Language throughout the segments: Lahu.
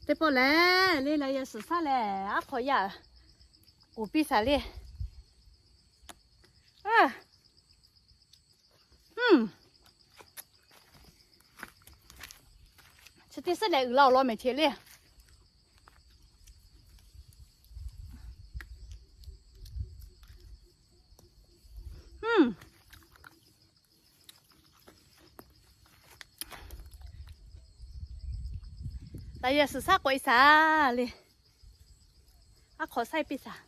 Teˇ pawˆ le, le la yaꞈ suhˍ shaˉ lehˬ, aˉ hk'awꞈ yaˇ k'oˍ piˇ shaˍ le. Chi teˇ suhˉ lehˬ uiˍ la awˬ lawn mehˍ che le. Laꞈ yaꞈ suhˍ shaˉ k'oꞈ e shaˍ le. Aˉ hk'awꞈ shaˉ e piˇ shaˍ.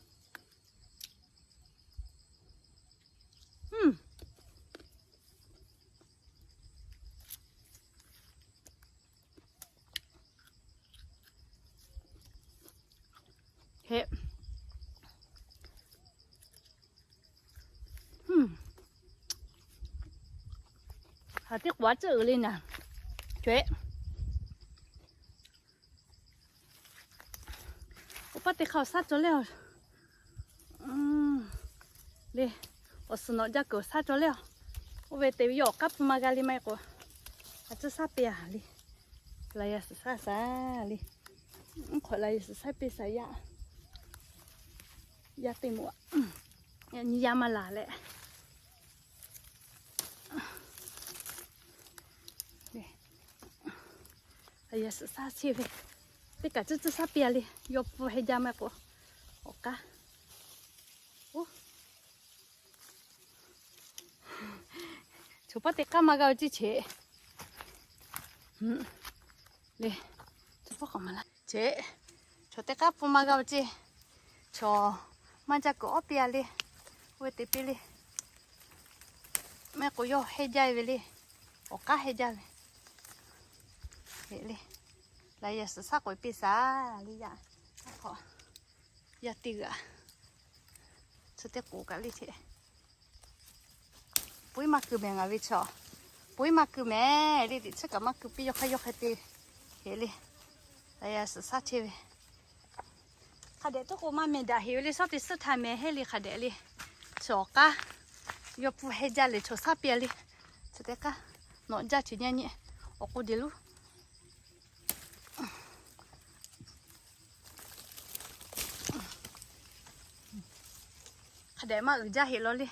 Haꞈ teˇ k'oˍ a cuhˆ uiˍ le naˍ. Caweh. Awˬ paˇ teˇ hk'aˇ awˬ shaˉ cawˬ le. Le, awˬ suhˍ nawꞈ jaˇ kuiˬ awˬ shaˉ cawˬ le. Oˇ ve te ve yawˇ awˬ k'aˉ pun ma g'a le maˇ heˆ k'o, a cuhˇ shaˉ piˇ a le. Laꞈ yaꞈ suhˍ shaˉ shaˍ le. Mvuhˇ hk'awꞈ laꞈ yaꞈ suhˍ shaˉ piˇ shaˍ yaˇ. Yaˇ teˇ moˍ, yaꞈ nyi yaˇ maˇ laˬ leh. Laꞈ yaꞈ suhˍ shaˉ chehˇ ve, teˇ kaꞈ cuhˇ cuhˇ shaˉ piˇ a le. Yawˇ pfuhˇ heh jaˇ maˇ k'o, awˬ k'aˉ. Choˬ paˉ teˇ k'aˉ maˇ g'a ve ceˇ cheꞈ. Le, choˬ paˉ k'awꞈ maˍ laˇ cheꞈ. Choˬ teˇ k'aˉ pun maˇ g'a ve ceˇ. Choˬ maˇ jaˇ kuiˬ awˉ piˇ a le. Oˇ ve te piˇ le. Maˇ heˆ k'o yawˇ heh jaˇ ve le. Awˬ k'aˉ heh jaˇ ve. Heꞈ le. Laꞈ yaꞈ suhˍ shaˉ k'oꞈ e piˇ shaˍ le yaˇ. Yaˇ teˇ g'aˇ. Chi teˇ k'oˍ kaꞈ le cheꞈ. Puiˉ maˇ keu mehˍ ngaˬ ve chaw. Puiˉ maˇ keu mehˍ le, teꞈ chiˉ kaꞈ maˇ keu piˇ, yawˇ hk'aˇ yawˇ hk'e te. Heꞈ le. Laꞈ yaꞈ suhˍ shaˉ chehˇ ve. Hk'a dehꞈ tuˉ k'o maˇ mehˍ daꞈ heꞈ ve le, shawˉ teˇ suhˉ htaꞈ mehˍ heˆ le hk'a dehꞈ le. Chaw awˬ k'aˉ. Yawˇ pfuhˇ heh jaˇ leh chaw shaˉ piˇ a le. Chi teˇ k'aˉ. Nawꞈ jaˇ chi nyi nyi. Awˬ k'o deˬ luˉ. Hk'a dehꞈ maˇ uiˍ jaˇ heꞈ law le.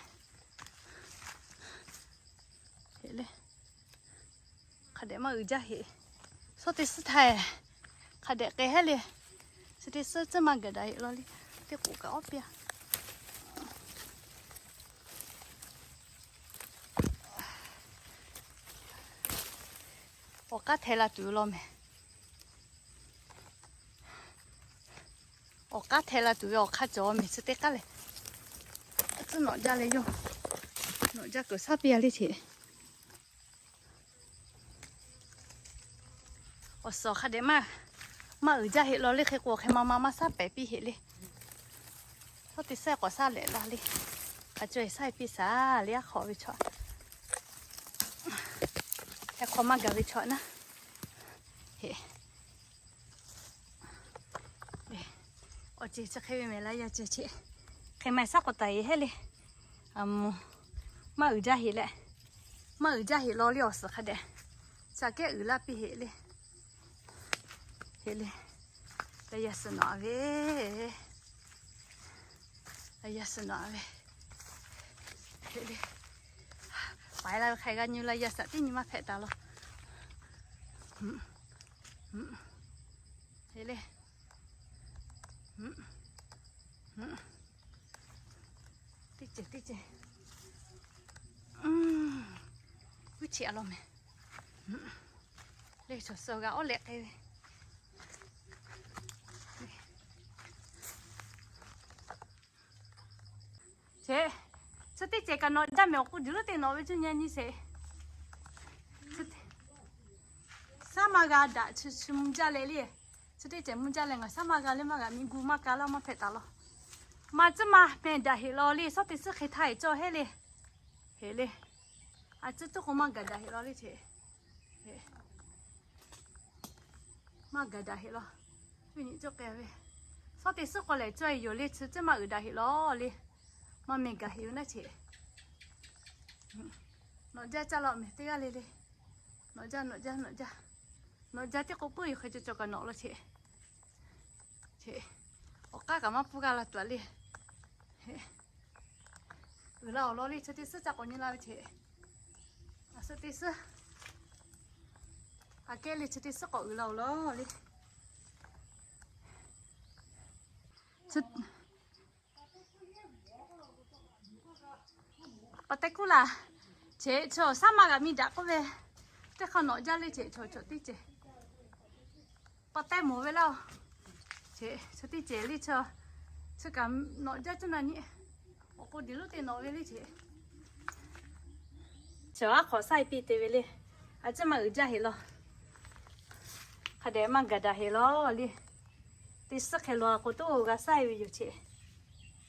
Hk'a dehꞈ maˇ uiˍ jaˇ heꞈ. Shawˉ teˇ suhˉ htaꞈ hk'a dehꞈ k'ai heˆ le. Shawˉ teˇ suhˉ tcuhˉ maˇ gaˬ daꞈ heꞈ law le. Teˇ k'oˍ kaꞈ awˉ piˇ a. Awˬ k'aˉ hteh la tuˬ ve law mehˍ. Awˬ k'aˉ hteh la tuˬ ve awˬ hk'aˇ cawˬ mehˍ chi teˇ k'aˉ lehˬ. Tcuhˉ nawꞈ jaˇ leh yawˇ nawꞈ jaˇ kuiˬ shaˉ piˇ a le cheꞈ. Awˬ suhˍ hk'a dehꞈ maˇ, maˇ uiˍ jaˇ heꞈ law le hk'e k'o hk'e ma ma maˇ shaˉ pehˍ piˇ heꞈ le. Shawˉ teˇ suhˉ k'awꞈ shaˉ lehꞈ la le. Hk'a caweh shaˉ e piˇ shaˍ le, aˉ hk'awꞈ ve chaw. Heh hk'aw maˇ gaˬ ve chaw naˉ. Heꞈ. Awˬ ceuˬ chi hk'e ve mehˍ laˇ yaˇ ceuˬ cheꞈ. Hk'e ma shaˉ k'awꞈ taiˍ heˆ le. Maˇ uiˍ jaˇ heꞈ leh, maˇ uiˍ jaˇ heꞈ law le awˬ suhˍ hk'a dehꞈ. Ca kehˉ uiˍ laˇ piˇ heꞈ le. Heꞈ le. Laꞈ yaꞈ suhˍ nawꞈ ve. Laꞈ yaꞈ suhˍ nawꞈ ve. Heꞈ le. Paiˍ la ve hk'a g'a nyi laˇ yaˇ shaꞈ teˇ nyi maˇ hpehꞈ taˍ law. Heꞈ le. Teˇ ceuˬ teˇ ceuˬ. Kuˉ chi a law mehˍ. Le chaw suh g'a awˉ leh k'ai ve. Cheꞈ, chi teˇ cehˬ kaꞈ nawꞈ jaˇ mehˍ, awˬ k'o diˬ luˉ te nawꞈ ve cuˇ nyi nyi sheˍ. Shaˉ maˇ g'a daꞈ chi mvuh jaˇ leh le. Chi teˇ cehˬ mvuh jaˇ leh ngaˬ shaˉ maˇ g'a le, maˇ g'a miˬ gu maˇ ka laˇ maˇ hpehꞈ taˍ law. Maˇ tcuhˉ maˇ mehˍ daꞈ heꞈ law le, shawˉ teˇ suhˉ hk'e htaˇ heꞈ cawˇ heˆ le. Heꞈ le. A tcuhˉ tuˉ k'o maˇ gaˬ daꞈ heꞈ law le cheꞈ. Maˇ gaˬ daꞈ heꞈ law. Cuˇ nyi cawˇ k'ai ve. Shawˉ teˇ suhˉ k'o lehˬ cawˇ e yoˬ le, chi tcuhˉ maˇ uiˍ daꞈ heꞈ law le. Maˇ mehˍ gaˬ heꞈ ve naˉ cheꞈ. Nawꞈ jaˇ caˇ law mehˍ teˇ g'aˇ le le. Nawꞈ jaˇ, nawꞈ jaˇ, nawꞈ jaˇ. Nawꞈ jaˇ teˇ k'o puiˉ yoˬ hk'e cawˬ cawˬ kaꞈ nawꞈ law cheꞈ. Awˬ k'aˉ kaꞈ maˇ pfuhˇ g'a la tuˬ a le. Uiˍ la awˬ lawn le, chi teˇ suhˉ ca k'awꞈ nyi la ve ce. A suhˉ teˇ suhˉ. A kehˉ le, chi teˇ suhˉ k'awꞈ uiˍ la awˬ lawn le. Pa teh kuˇ laˬ. Cheꞈ chaw saˉ maˇ g'a miˇ daꞈ k'oˆ ve, teˇ hk'a nawꞈ jaˇ le, cheꞈ chaw chaw teˇ cehˬ. Pa teh mawˬ ve laˇ. Cheꞈ chaw teˇ cehˬ le chaw, chi kaꞈ nawꞈ jaˇ cuˇ na nyi. Awˬ k'o deˬ lonˉ te nawꞈ ve le cheꞈ. Chaw aˉ hk'awꞈ saˉ e piˇ te ve le. A ciˉ maˇ uiˍ jaˇ heˍ law. Hk'a dehꞈ maˇ gaˬ daꞈ heˍ law le. Teˇ suhˉ hk'e lo a k'o toˇ g'a saˉ e ve yoˬ cheꞈ.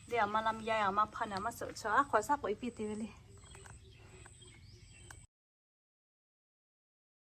Deˇ aˬ ma lam ya aˬ ma hpa naˬ maˇ suhˍ chaw aˉ hk'awꞈ saˉ k'oꞈ e piˇ te ve le.